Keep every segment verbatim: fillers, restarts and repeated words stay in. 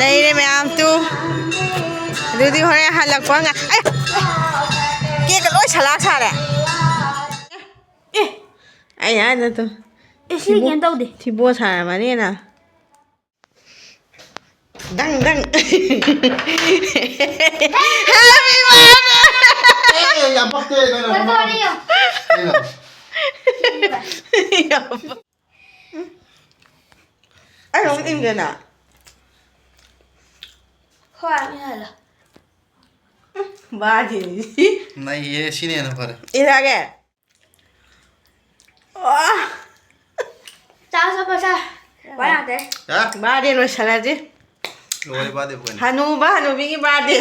ꯂꯩꯔꯦ ꯃꯌꯥꯝ ꯇꯨ꯫ ꯑꯗꯨꯗꯤ ꯍꯣꯔꯦꯟ ꯍꯜꯂꯛꯄ ꯉꯥꯏ꯫ ꯑꯩ! ꯀꯦꯛꯀ ꯂꯣꯏ ꯁꯂꯥꯛ ꯁꯥꯔꯦ꯫ ꯑꯦ! ꯑꯩ ꯍꯥꯏꯗ ꯇꯨ꯫ ꯑꯦ, ꯁꯤ ꯊꯤꯕꯣ-, ꯀꯩꯝ ꯇꯧꯗꯦ꯫ ꯊꯤꯕꯣ ꯁꯥꯔꯝꯃꯅꯤꯅ꯫ ꯗꯪ, ꯗꯪ꯫ Happy birthday! ꯑꯦ, ꯌꯥꯝ ꯄꯛꯇꯦ, ꯅꯪꯅ ꯀꯩꯅꯣ꯫ ꯌꯥꯝ ꯄꯛ-, ꯑꯩ ꯑꯃꯨꯛ ꯏꯪꯗꯅ꯫ ꯍꯣꯏ, ꯃꯤ ꯍꯜꯂꯣ꯫ ꯕꯥꯔꯗꯦꯅꯤ꯫ ꯅꯩꯌꯦ, ꯁꯤꯅ ꯍꯦꯟꯅ ꯐꯔꯦ꯫ ꯏꯔꯒꯦ꯫ ꯑꯣ꯫ ꯆꯥ, ꯆꯥ, ꯆꯥ꯫ ꯋꯥ ꯌꯥꯗꯦ꯫ ꯍꯥ? ꯕꯥꯔꯗꯦ ꯂꯣꯏꯁꯜꯂꯁꯤ꯫ ꯂꯣꯏꯔꯦ ꯕꯥꯔꯗꯦꯕꯨ ꯀꯩꯅꯣ? ꯍꯅꯨꯕ ꯍꯅꯨꯕꯤꯒꯤ ꯕꯥꯔꯗꯦ꯫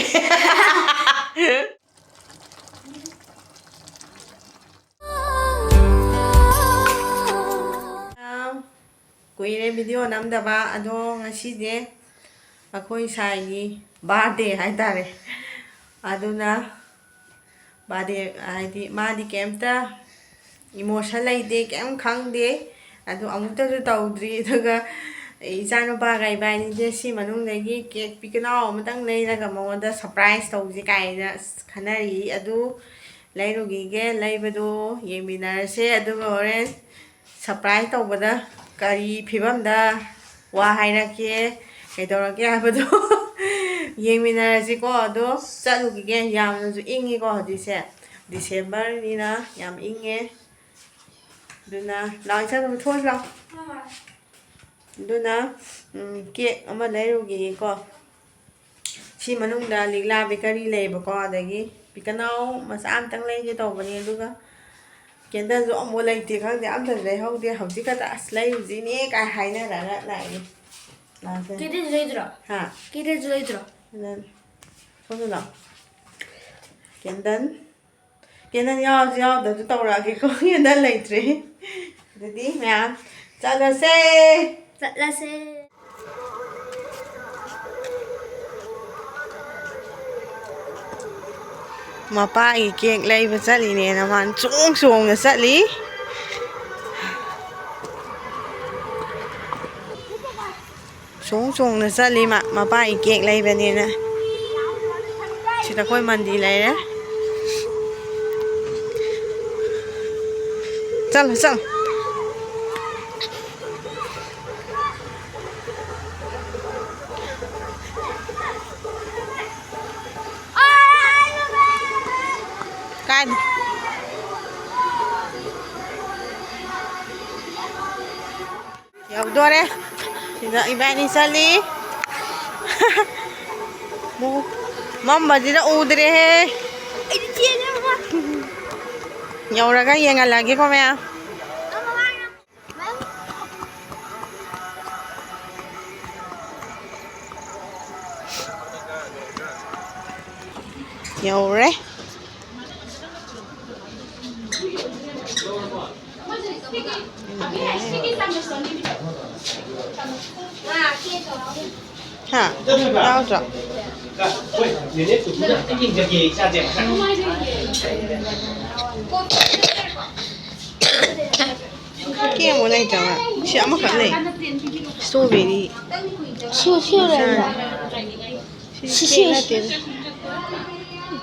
ꯀꯨꯏꯔꯦ ꯚꯤꯗꯤꯑꯣ ꯅꯝꯗꯕ, ꯑꯗꯣ ꯉꯁꯤꯁꯦ ꯑꯩꯈꯣꯏ ꯁꯥꯏꯒꯤ ꯕꯥꯔꯗꯦ ꯍꯥꯏꯇꯥꯔꯦ꯫ ꯑꯗꯨꯅ ꯕꯥꯔꯗꯦ ꯍꯥꯏꯗꯤ ꯃꯥꯗꯤ ꯀꯩꯝꯇ ꯏꯃꯣꯁꯟ ꯂꯩꯇꯦ, ꯀꯩꯝ ꯈꯪꯗꯦ꯫ ꯑꯗꯨ ꯑꯃꯨꯛꯇꯁꯨ ꯇꯧꯗ꯭ꯔꯤ꯫ ꯑꯗꯨꯒ ꯏꯆꯥꯅꯨꯄꯥꯒ ꯏꯕꯥꯅꯤꯁꯦ ꯁꯤ ꯃꯅꯨꯡꯗꯒꯤ ꯀꯦꯛ ꯄꯤꯛꯅꯥꯎ ꯑꯃꯇꯪ ꯂꯩꯔꯒ ꯃꯉꯣꯟꯗ ꯁꯔꯄ꯭ꯔꯥꯏꯁ ꯇꯧꯁꯤ ꯀꯥꯏꯅ ꯑꯁ ꯈꯟꯅꯔꯤ꯫ ꯑꯗꯨ ꯂꯩꯔꯨꯈꯤꯒꯦ, ꯂꯩꯕꯗꯣ ꯌꯦꯡꯃꯤꯟꯅꯔꯁꯦ꯫ ꯑꯗꯨꯒ ꯍꯣꯔꯦꯟ ꯁꯔꯄ꯭ꯔꯥꯏꯁ ꯇꯧꯕꯗ ꯀꯔꯤ ꯐꯤꯕꯝꯗ ꯋꯥ ꯍꯥꯏꯔꯛꯀꯦ, ꯀꯩꯗꯧꯔꯛꯀꯦ ꯍꯥꯏꯕꯗꯣ ꯌꯦꯡꯃꯤꯟꯅꯔꯁꯤꯀꯣ꯫ ꯑꯗꯣ ꯆꯠꯂꯨꯈꯤꯒꯦ꯫ ꯌꯥꯝꯅꯁꯨ ꯏꯪꯉꯤꯀꯣ ꯍꯧꯖꯤꯛꯁꯦ, ꯗꯤꯁꯦꯝꯕꯔꯅꯤꯅ ꯌꯥꯝ ꯏꯪꯉꯦ꯫ ꯑꯗꯨꯅ ꯂꯥꯛꯑꯣ, ꯏꯆꯥꯅꯨꯄꯤ, ꯊꯣꯛꯑꯁꯤ ꯂꯥꯛꯑꯣ꯫ ꯑꯗꯨꯅ, ꯎꯝ, ꯀꯦꯛ ꯑꯃ ꯂꯩꯔꯨꯈꯤꯒꯦꯀꯣ꯫ ꯁꯤ ꯃꯅꯨꯡꯗ ꯂꯤꯛꯂꯥ ꯕꯦꯀꯔꯤ ꯂꯩꯌꯦꯕꯀꯣ, ꯑꯗꯒꯤ ꯄꯤꯀꯅꯥꯎ ꯃꯆꯥ ꯑꯝꯇꯪ ꯂꯩꯒꯦ ꯇꯧꯕꯅꯤ, ꯑꯗꯨꯒ ꯀꯦꯟꯗꯜꯁꯨ ꯑꯃꯨꯛ ꯂꯩꯇꯦ, ꯈꯪꯗꯦ, ꯑꯝꯇ ꯂꯩꯍꯧꯗꯦ꯫ ꯍꯧꯖꯤꯛ ꯈꯛꯇ "ꯑꯁ, ꯂꯩꯔꯨꯁꯤꯅꯦ" ꯀꯥꯏ ꯍꯥꯏꯅꯔꯒ ꯂꯥꯛꯏꯅꯦ꯫ ꯂꯥꯛꯑꯒꯦ꯫ ꯀꯦꯟꯗꯜꯁꯨ ꯂꯩꯗ꯭ꯔꯣ? ꯍꯥ? ꯀꯦꯟꯗꯜꯁꯨ ꯂꯩꯗ꯭ꯔꯣ? ꯀꯦꯟꯗꯜ꯫ ꯁꯣꯝꯗ ꯂꯥꯛꯑꯣ꯫ ꯀꯦꯟꯗꯜ꯫ ꯀꯦꯟꯗꯜ ꯌꯥꯎꯔꯁꯨ ꯌꯥꯎꯗ꯭ꯔꯁꯨ ꯇꯧꯔꯛꯑꯒꯦꯀꯣ꯫ ꯀꯦꯟꯗꯜ ꯂꯩꯇ꯭ꯔꯦ꯫ ꯑꯗꯨꯗꯤ ꯃꯌꯥꯝ ꯆꯠꯂꯁꯦ꯫ ꯆꯠꯂꯁꯦ꯫ ꯃꯄꯥꯒꯤ ꯀꯦꯛ ꯂꯩꯕ ꯆꯠꯂꯤꯅꯦꯅ ꯃꯥꯅ ꯆꯣꯡ ꯆꯣꯡꯅ ꯆꯠꯂꯤ꯫ ꯆꯣꯡ ꯆꯣꯡꯅ ꯆꯠꯂꯤ ꯃꯥ, ꯃꯄꯥꯒꯤ ꯀꯦꯛ ꯂꯩꯕꯅꯦꯅ꯫ ꯁꯤꯗ ꯑꯩꯈꯣꯏ ꯃꯟꯗꯤ ꯂꯩꯔꯦ꯫ ꯆꯠꯂꯣ, ꯆꯠꯂꯣ꯫ ꯀꯥꯏꯗ? ꯌꯧꯗꯣꯔꯦ꯫ ꯁꯤꯗ ꯏꯕꯥꯅꯤ ꯆꯠꯂꯤ꯫ ꯃꯝꯕꯁꯤꯗ ꯎꯗ꯭ꯔꯦꯍꯦ꯫ ꯑꯩꯗꯤ ꯆꯦꯜꯂꯦ ꯃꯃꯥ꯫ ꯌꯧꯔꯒ ꯌꯦꯡꯍꯜꯂꯒꯦꯀꯣ ꯃꯌꯥꯝ꯫ ꯌꯧꯔꯦ꯫ ꯍꯥ? ꯌꯥꯎꯗ꯭ꯔꯣ? ꯀꯦꯛ ꯑꯃꯨꯛ ꯂꯩꯇ꯭ꯔꯕ? ꯁꯤ ꯑꯃꯈꯛ ꯂꯩ꯫ ꯏꯁꯇ꯭ꯔꯣꯕꯦꯔꯤ꯫ ꯁꯤ, ꯁꯤ ꯂꯩꯕ꯭ꯔꯣ? ꯁꯤ ꯁꯤ, ꯁꯤ꯫ ꯀꯦꯛ ꯅꯠꯇꯦꯗ꯫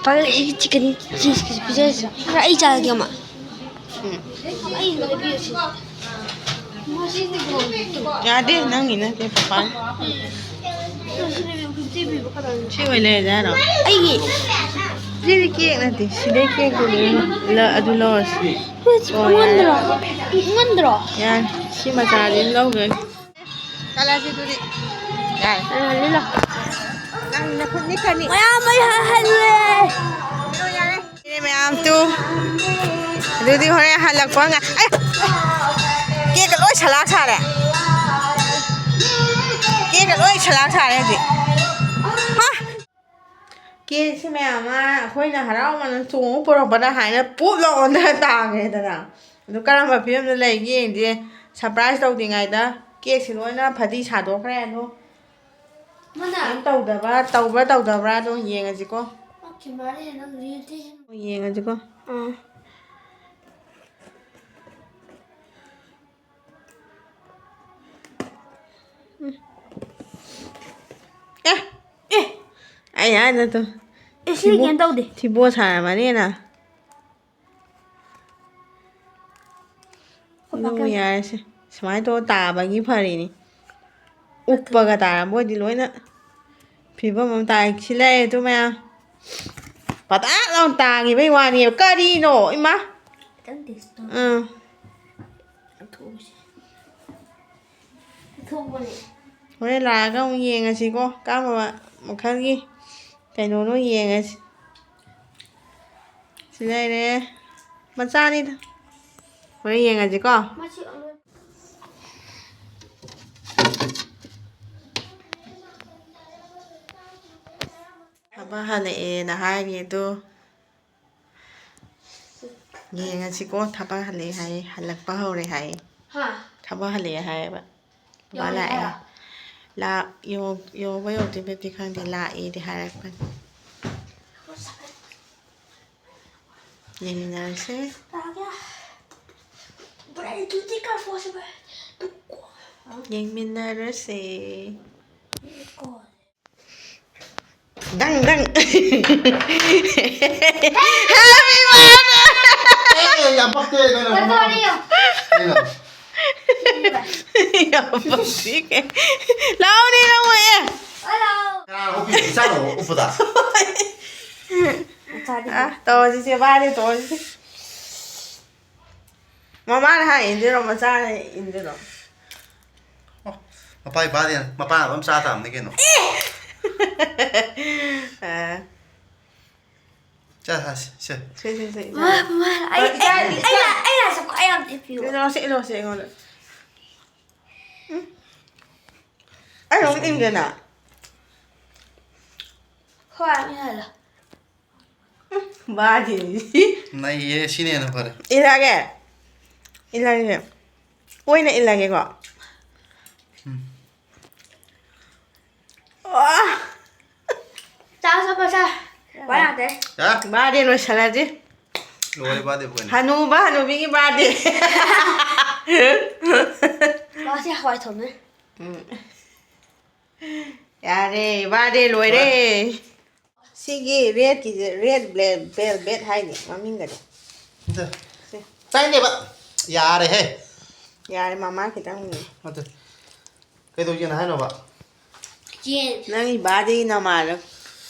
ꯄꯥꯒꯜ, ꯑꯩ ꯆꯤꯛꯀꯟ ꯆꯤꯖ ꯄꯤꯖꯔꯁꯤꯔꯥ? ꯑꯩ ꯆꯥꯔꯒꯦ ꯑꯃ꯫ ꯎꯝ꯫ ꯑꯩ ꯑꯃ ꯂꯩꯕꯤꯌꯨ ꯁꯤ꯫ ꯌꯥꯗꯦ, ꯅꯪꯒꯤ ꯅꯠꯇꯦ, ꯄꯄꯥ꯫ ꯁꯤ ꯂꯩꯕꯤꯌꯨ, ꯐꯤꯐꯇꯤ ꯄꯤꯕ ꯈꯛꯇꯪꯅꯤ꯫ ꯁꯤ ꯑꯣꯏ ꯂꯩꯔꯁꯦ ꯍꯥꯏꯔꯣ? ꯑꯩꯒꯤ꯫ ꯁꯤꯗꯤ ꯀꯦꯛ ꯅꯠꯇꯦ, ꯁꯤꯗꯩ ꯀꯦꯛꯇꯨꯅꯦ꯫ ꯂ-, ꯑꯗꯨ ꯂꯧꯔꯁꯤ꯫ ꯍꯣꯏ, ꯍꯣꯏ, ꯌꯥꯔꯦ꯫ ꯑꯩꯉꯣꯟꯗꯔꯣ? ꯑꯩꯉꯣꯟꯗꯔꯣ? ꯌꯥꯔꯦ, ꯁꯤ ꯃꯆꯥꯁꯤ ꯂꯧꯒ꯭ꯔꯒꯦ꯫ ꯆꯠꯂꯁꯤ ꯑꯗꯨꯗꯤ꯫ ꯌꯥꯔꯦ꯫ ꯑ, ꯂꯤꯂꯣ꯫ ꯅꯪ ꯅꯈꯨꯠ ꯅꯤꯛꯀꯅꯤ꯫ ꯃꯌꯥꯝ ꯑꯩ ꯍꯜꯂꯦ꯫ ꯌꯥꯔꯦ꯫ ꯁꯤ ꯃꯌꯥꯝ ꯇꯨ꯫ ꯑꯗꯨꯗꯤ ꯍꯣꯔꯦꯟ ꯍꯜꯂꯛꯄ ꯉꯥꯏ-, ꯑꯩ! ꯀꯦꯛꯀ ꯂꯣꯏ ꯁꯂꯥꯛ ꯁꯥꯔꯦ꯫ ꯀꯦꯛꯀ ꯂꯣꯏ ꯁꯂꯥꯛ ꯁꯥꯔꯦ ꯍꯧꯖꯤꯛ꯫ ꯍꯥ! ꯀꯦꯛꯁꯤ ꯃꯌꯥꯝ ꯑꯃ ꯑꯩꯈꯣꯏꯅ ꯍꯔꯥꯎꯃꯟꯅ ꯆꯣꯡꯉ ꯄꯨꯔꯛꯄꯗ ꯍꯥꯏꯅ ꯄꯨꯞ ꯂꯥꯎ ꯑꯣꯟꯊꯔ ꯇꯥꯈ꯭ꯔꯦꯗꯅ꯫ ꯑꯗꯨ ꯀꯔꯝꯕ ꯐꯤꯕꯝꯗ ꯂꯩꯒꯦ ꯌꯦꯡꯁꯦ꯫ ꯁꯔꯄ꯭ꯔꯥꯏꯖ ꯇꯧꯗ꯭ꯔꯤꯉꯩꯗ ꯀꯦꯛꯁꯤ ꯂꯣꯏꯅ ꯐꯗꯤ ꯁꯥꯗꯣꯛꯈ꯭ꯔꯦ꯫ ꯑꯗꯣ ꯃꯅꯥ꯫ ꯀꯩꯝ ꯇꯧꯗꯕ, ꯇꯧꯕ꯭ꯔꯥ ꯇꯧꯗꯕ꯭ꯔꯥ ꯑꯗꯣ ꯌꯦꯡꯉꯁꯤꯀꯣ꯫ ꯑꯣꯀꯦ, ꯃꯥꯅꯦ, ꯅꯪ ꯔꯤꯜꯗꯤ꯫ ꯌꯦꯡꯉꯁꯤꯀꯣ꯫ ꯑꯥ꯫ ꯎꯝ꯫ ꯑꯩ ꯍꯥꯏꯗ ꯇꯨ꯫ ꯑꯦ, ꯁꯤ ꯊꯤꯕꯣ-, ꯀꯩꯝ ꯇꯧꯗꯦ꯫ ꯊꯤꯕꯣ ꯁꯥꯔꯝꯃꯅꯤꯅ꯫ ꯈꯣꯏ ꯄꯥ ꯅꯣꯡ ꯀꯩꯝ ꯌꯥꯔꯁꯦ꯫ ꯁꯨꯃꯥꯏꯅ ꯇꯧꯔ ꯇꯥꯕꯒꯤ ꯐꯔꯤꯅꯤ꯫ ꯎꯞꯄꯒ ꯇꯥꯔꯝꯕ ꯑꯣꯏꯗꯤ ꯂꯣꯏꯅ ꯐꯤꯕꯝ ꯑꯃ ꯇꯥꯏ꯫ ꯁꯤ ꯂꯩꯔꯦ ꯇꯨ ꯃꯌꯥꯝ꯫ ꯄꯇꯥꯛ ꯂꯥꯎꯅ ꯇꯥꯈꯤꯕꯩ ꯋꯥꯅꯦꯕ꯫ ꯀꯔꯤꯅꯣ? ꯏꯃꯥ! ꯈꯤꯇꯪ taste ꯇꯧ꯫ ꯎꯝ꯫ ꯂꯧꯊꯣꯛꯎꯁꯦ꯫ ꯂꯧꯊꯣꯛꯄꯅꯦ꯫ ꯍꯣꯔꯦꯟ ꯂꯥꯛꯑꯒ ꯑꯃꯨꯛ ꯌꯦꯡꯉꯁꯤꯀꯣ꯫ ꯀꯔꯝꯕ ꯃꯈꯜꯒꯤ ꯀꯩꯅꯣꯅꯣ ꯌꯦꯡꯉꯁꯤ꯫ ꯁꯤ ꯂꯩꯔꯦ꯫ ꯃꯆꯥꯅꯤꯗ꯫ ꯍꯣꯔꯦꯟ ꯌꯦꯡꯉꯁꯤꯀꯣ꯫ ꯃꯁꯤ ꯑꯃꯨꯛ ꯊꯕꯛ ꯍꯜꯂꯛꯑꯦꯅ ꯍꯥꯏꯔꯤ ꯑꯗꯣ꯫ ꯌꯦꯡꯉꯁꯤꯀꯣ, ꯊꯕꯛ ꯍꯜꯂꯛꯑꯦ ꯍꯥꯏꯌꯦ, ꯍꯜꯂꯛꯄ ꯍꯧꯔꯦ ꯍꯥꯏꯌꯦ꯫ ꯍꯥ? ꯊꯕꯛ ꯍꯜꯂꯛꯑꯦ ꯍꯥꯏꯌꯦꯕ꯫ ꯕꯕꯥ ꯌꯧꯔꯦ ꯂꯥꯛꯑꯦ꯫ ꯍꯥꯏꯔꯣ? ꯂꯥꯛ-, ꯌꯧ-, ꯌꯧꯕ ꯌꯧꯗ꯭ꯔꯤꯕꯗꯤ ꯈꯪꯗꯦ, ꯂꯥꯛꯑꯦꯗꯤ ꯍꯥꯏꯔꯛꯄꯅꯤ꯫ ꯌꯦꯡꯃꯤꯟꯅꯔꯁꯦ꯫ ꯂꯥꯛꯑꯒꯦ꯫ Break duty car force break. ꯌꯦꯡꯃꯤꯟꯅꯔꯁꯦ꯫ ꯗꯪ, ꯗꯪ꯫ Happy birthday! ꯑꯦ, ꯌꯥꯝ ꯄꯛꯇꯦ, ꯅꯪꯅ ꯐꯣꯇꯣ ꯑꯅꯤ ꯌꯦꯡꯉꯣ꯫ ꯀꯩꯅꯣ? ꯌꯥꯝ ꯄꯛꯇꯦ꯫ ꯂꯥꯎꯅꯦ, ꯂꯥꯎꯑꯣ, ꯑꯦ꯫ ꯍꯜꯂꯣ꯫ ꯀꯅꯥꯅꯣ ꯎꯞꯄꯤꯗꯣ? ꯏꯆꯥꯅ ꯎꯞꯄꯗ? ꯃꯆꯥꯗꯤ ꯑ, ꯇꯧꯔꯁꯤꯁꯦ, ꯃꯥꯅꯦ, ꯇꯧꯔꯁꯤꯁꯦ꯫ ꯃꯃꯥꯅ ꯍꯥꯏ ꯏꯟꯗꯣꯏꯔꯣ, ꯃꯆꯥꯅ ꯏꯟꯗꯣꯏꯔꯣ? ꯑꯣ, ꯃꯄꯥ ꯏꯄꯥꯗꯤ ꯃꯄꯥꯅ ꯑꯗꯨꯝ ꯆꯥ ꯇꯥꯕꯅꯤ ꯀꯩꯅꯣ꯫ ꯑ꯫ ꯆꯥ, ꯆꯥ, ꯁꯦ, ꯁꯦ꯫ ꯁꯦ, ꯁꯦ, ꯁꯦ, ꯃꯥ, ꯏꯆꯥ꯫ ꯃꯥ, ꯑꯩ, ꯍꯣꯏ, ꯏꯆꯥ, ꯑꯩ, ꯏꯆꯥ꯫ ꯑꯩ ꯂꯥꯛ-, ꯑꯩ ꯂꯥꯛꯑꯁꯨ ꯑꯩ ꯑꯝꯇ ꯄꯤꯌꯨ꯫ ꯏꯆꯥ, ꯁꯦ, ꯏꯆꯥ, ꯁꯦ, ꯑꯩꯉꯣꯟꯗ꯫ ꯎꯝ꯫ ꯑꯩ ꯑꯃꯨꯛ ꯏꯟꯒꯦꯅ꯫ ꯍꯣꯏ, ꯏꯟꯍꯜꯂꯣ꯫ ꯎꯝ, ꯕꯥꯔꯗꯦꯅꯤ꯫ ꯅꯩꯌꯦ, ꯁꯤꯅ ꯍꯦꯟꯅ ꯐꯔꯦ꯫ ꯏꯜꯂꯒꯦ꯫ ꯏꯜꯂꯒꯦ꯫ ꯑꯣꯏꯅ ꯏꯜꯂꯒꯦꯀꯣ꯫ ꯎꯝ꯫ ꯑꯣ! ꯆꯥ, ꯆꯥ, ꯆꯥ꯫ ꯋꯥ ꯌꯥꯗꯦ꯫ ꯌꯥ? ꯕꯥꯔꯗꯦ ꯂꯣꯏꯁꯜꯂꯁꯤ꯫ ꯂꯣꯏꯔꯦ ꯕꯥꯔꯗꯦ ꯑꯩꯈꯣꯏꯅ꯫ ꯍꯅꯨꯕ ꯍꯅꯨꯕꯤꯒꯤ ꯕꯥꯔꯗꯦ꯫ ꯃꯥꯁꯦ ꯍꯋꯥꯏ ꯊꯣꯡꯉꯦ꯫ ꯎꯝ꯫ ꯌꯥꯔꯦ, ꯕꯥꯔꯗꯦ ꯂꯣꯏꯔꯦ꯫ ꯍꯣꯏ꯫ ꯁꯤꯒꯤ ꯔꯦꯗꯀꯤꯁꯦ ꯔꯦꯗ ꯕꯦꯜꯕꯦꯠ ꯍꯥꯏꯅꯤ ꯃꯃꯤꯡꯒꯗꯤ꯫ ꯑꯗ ꯁꯦ꯫ ꯆꯥꯏꯅꯦꯕ꯫ ꯌꯥꯔꯦꯍꯦ꯫ ꯌꯥꯔꯦ, ꯃꯃꯥ ꯈꯤꯇꯪ꯫ ꯑꯗ ꯀꯩꯗꯧꯒꯦꯅ ꯍꯥꯏꯅꯣꯕ? ꯌꯦꯟ꯫ ꯅꯪꯒꯤ ꯕꯥꯔꯗꯦꯒꯤ ꯅꯃꯥꯗ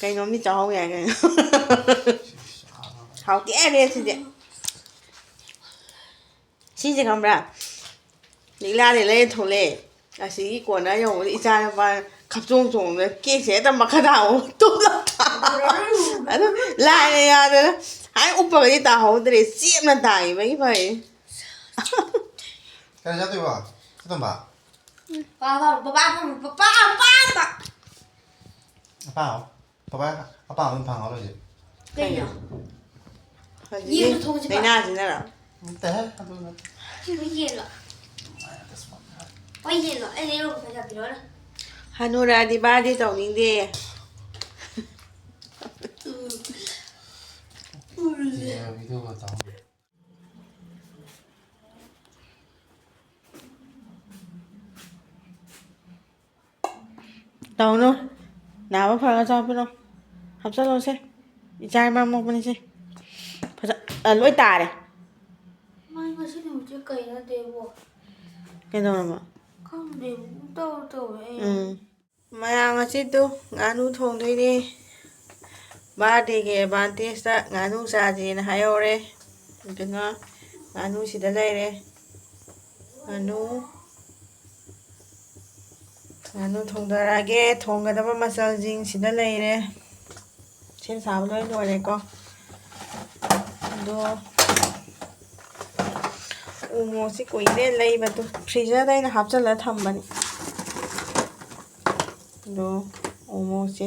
ꯀꯩꯅꯣꯝꯗꯤ ꯆꯥꯍꯧ ꯌꯥꯏ ꯀꯩꯅꯣ꯫ ꯍꯥꯎꯇꯦ ꯔꯦꯗꯁꯤꯗꯤ꯫ ꯁꯤꯁꯦ ꯈꯪꯕ꯭ꯔꯥ? ꯂꯤꯛꯂꯥꯗꯩ ꯂꯩꯔ ꯊꯣꯛꯂꯛꯑꯦ꯫ ꯑꯁꯤꯒꯤ ꯀꯣꯟꯅ ꯌꯧꯕꯗ ꯏꯆꯥ ꯅꯨꯄꯥ ꯈꯞꯆꯣꯡ ꯆꯣꯡꯗꯅ ꯀꯦꯛꯁꯦ ꯍꯦꯛꯇ ꯃꯈꯥ ꯇꯥꯕ ꯇꯨꯝꯂ ꯊꯥꯕ꯫ ꯑꯗꯨ ꯂꯥꯏꯅ ꯌꯥꯗꯅ ꯍꯥꯏ ꯎꯞꯄꯒꯗꯤ ꯇꯥꯍꯧꯗ꯭ꯔꯦ꯫ ꯆꯦꯞꯅ ꯇꯥꯈꯤꯕꯒꯤ ꯐꯩ꯫ ꯀꯔꯤ ꯆꯥꯗꯣꯏꯕ? ꯆꯠꯇꯣꯝꯕ? ꯄꯥ ꯄꯥ ꯄꯥ ꯄꯥ ꯄꯥ ꯄꯥ ꯄꯥ ꯄꯥ꯫ ꯑꯄꯥꯝꯕ ꯄꯄꯥ ꯑꯄꯥꯝꯕ ꯑꯗꯨꯝ ꯐꯪꯉꯣ ꯍꯧꯖꯤꯛ꯫ ꯀꯩꯅꯣ? ꯍꯧꯖꯤꯛꯀꯤ ꯌꯦꯟꯗꯣ ꯊꯣꯡꯁꯤꯕ? ꯂꯥꯏꯅꯥꯁꯤꯅꯔꯣ? ꯅꯠꯇꯦꯍꯦ, ꯑꯗꯨ ꯅꯠꯇꯦ꯫ ꯁꯤꯕꯨ ꯌꯦꯟꯂꯣ? ꯍꯣꯏ, ꯌꯦꯟꯂꯣ? ꯑꯩ ꯂꯩꯔꯨꯔꯣ, ꯄꯩꯁꯥ ꯄꯤꯔꯛꯑꯣꯅꯦ꯫ ꯍꯅꯨꯔꯛꯑꯗꯤ ꯕꯥꯔꯗꯦ ꯇꯧꯅꯤꯡꯗꯦ꯫ ꯌꯦꯡꯉꯣ, ꯚꯤꯗꯤꯑꯣꯒ ꯇꯧ꯫ ꯇꯧꯅꯨ꯫ ꯅꯥꯕ ꯐꯔꯒ ꯆꯥꯎ ꯄꯤꯔꯛꯑꯣ꯫ ꯍꯥꯞꯆꯜꯂꯣꯁꯦ꯫ ꯏꯆꯥ ꯃꯔꯝ ꯃꯣꯛꯄꯅꯤꯁꯦ꯫ ꯐꯖ ꯑ, ꯂꯣꯏ ꯇꯥꯔꯦ꯫ ꯃꯥꯏ ꯉꯁꯤ ꯅꯨꯃꯤꯠꯁꯦ ꯀꯩꯅꯣ ꯇꯧꯏꯕꯣ? ꯀꯩꯗꯧꯔꯕ? ꯈꯪꯗꯦ, ꯄꯨꯡꯇꯧ ꯇꯧꯋꯦ ꯑꯩ꯫ ꯎꯝ꯫ ꯃꯌꯥꯝ ꯉꯁꯤꯗꯨ ꯉꯥꯅꯨ ꯊꯣꯡꯗꯣꯏꯅꯦ꯫ ꯕꯥꯔꯗꯦꯒꯤ ꯑꯦꯗꯚꯥꯟꯇꯦꯖꯇ ꯉꯥꯅꯨ ꯆꯥꯁꯦꯅ ꯍꯥꯏꯍꯧꯔꯦ꯫ ꯑꯗꯨꯅ ꯉꯥꯅꯨ ꯁꯤꯗ ꯂꯩꯔꯦ꯫ ꯉꯥꯅꯨ ꯉꯥꯅꯨ ꯊꯣꯡꯗꯔꯛꯑꯒꯦ꯫ ꯊꯣꯡꯒꯗꯕ ꯃꯆꯜꯁꯤꯡ ꯁꯤꯗ ꯂꯩꯔꯦ꯫ ꯁꯦꯝ ꯁꯥꯕ ꯂꯣꯏ ꯂꯣꯏꯔꯦꯀꯣ꯫ ꯑꯗꯣ ꯎ ꯃꯣꯔꯣꯛꯁꯤ ꯀꯨꯏꯔꯦ ꯂꯩꯕꯗꯣ, ꯐ꯭ꯔꯤꯖꯔꯗ ꯑꯩꯅ ꯍꯥꯞꯆꯜꯂ ꯊꯝꯕꯅꯤ꯫ ꯑꯗꯣ ꯎ ꯃꯣꯔꯣꯛꯁꯦ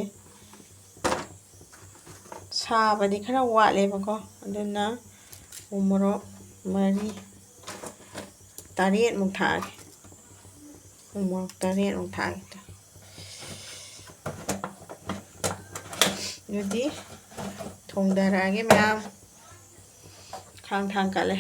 ꯁꯥꯕꯗꯤ ꯈꯔ ꯋꯥꯠꯂꯦꯕꯀꯣ, ꯑꯗꯨꯅ ꯎ ꯃꯣꯔꯣꯛ ꯃꯔꯤ ꯇꯔꯦꯠꯃꯨꯛ ꯊꯥꯛꯑꯒꯦ꯫ ꯎ ꯃꯣꯔꯣꯛ ꯇꯔꯦꯠꯃꯨꯛ ꯊꯥꯛꯑꯒꯦ꯫ ꯑꯗꯨꯗꯤ ꯊꯣꯡꯗꯔꯛꯑꯒꯦ ꯃꯌꯥꯝ꯫ ꯈꯥꯡ ꯊꯥꯡ ꯀꯠꯂꯦ꯫